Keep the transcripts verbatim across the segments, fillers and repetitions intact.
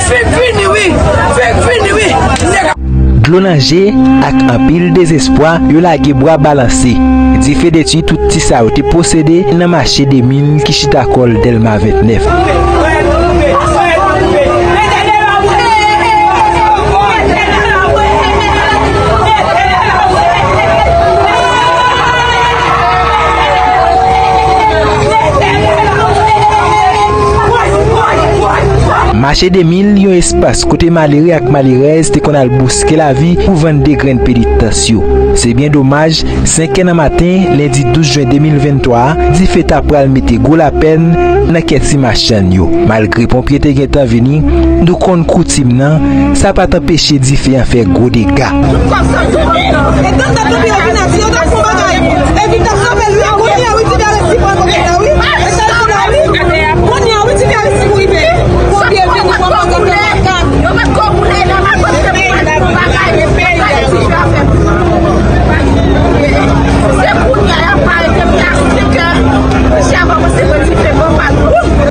Fèk vini wi, fèk vini wi. Nèg. Dlo nan je ak anpil dezespwa, yo lage bra balanse. Dife detwi tout ti sa yo te posede nan mache de mil ki chita kò l Dèlma vennèf. Mache de mil, yon espas kote malere ak malerèz te konn al bouske lavi pou vann de grenn penitans yo. Se byen domaj, senk è nan maten, lendi douz jen de mil venntwa a, dife ta pral mete gwo lapèn nan kè ti machann yo. Malgre ponpye te gentan vini, nou konn koutim nan, sa pa t anpeche dife an fè gwo dega.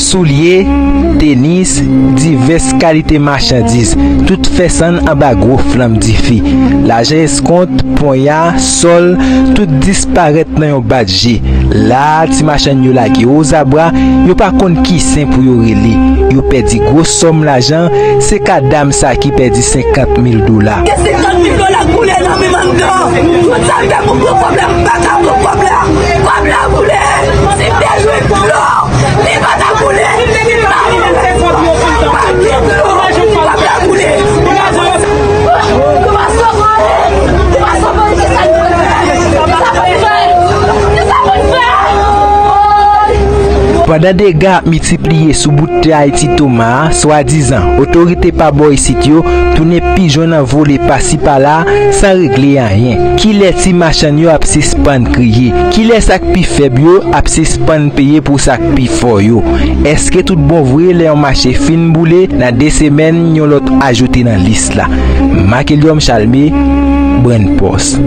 Soulye, tenis, divès kalite machandiz, tout fè sann anba gwo flanm dife. Lajan eskont, ponya, sòl, tout disparèt nan yon bat je. La, ti machann yo lage ozabra, yo pa konn ki sen pou yo rele. Yo pèdi gwo sòm lajan, se ka dam sa ki pèdi senkant mil dola. Gen senkant mil dola k boule nan men mangan. Tout sa m fè pou pran kòb la, m pa ka pran kòb la. Kòb la boule. Si m te jwenn dlo, li pa t ap boule. Li pa t ap boule. Kòb la boule. Pandan dega ap miltipliye sou bout tè Ayiti Toma a, swadizan otorite pa bò isit yo tounen pijon nan vole pasi pala san regle anyen. Kilè ti machann yo ap sispann kriye? Kilè sa k pi fèb yo ap sispann peye pou sa k pi fò yo? Èske tout bon vre lè yon mache fin boule, nan de semèn yon lòt ajoute nan lis la? Makelyòm Chalme, Brand Post.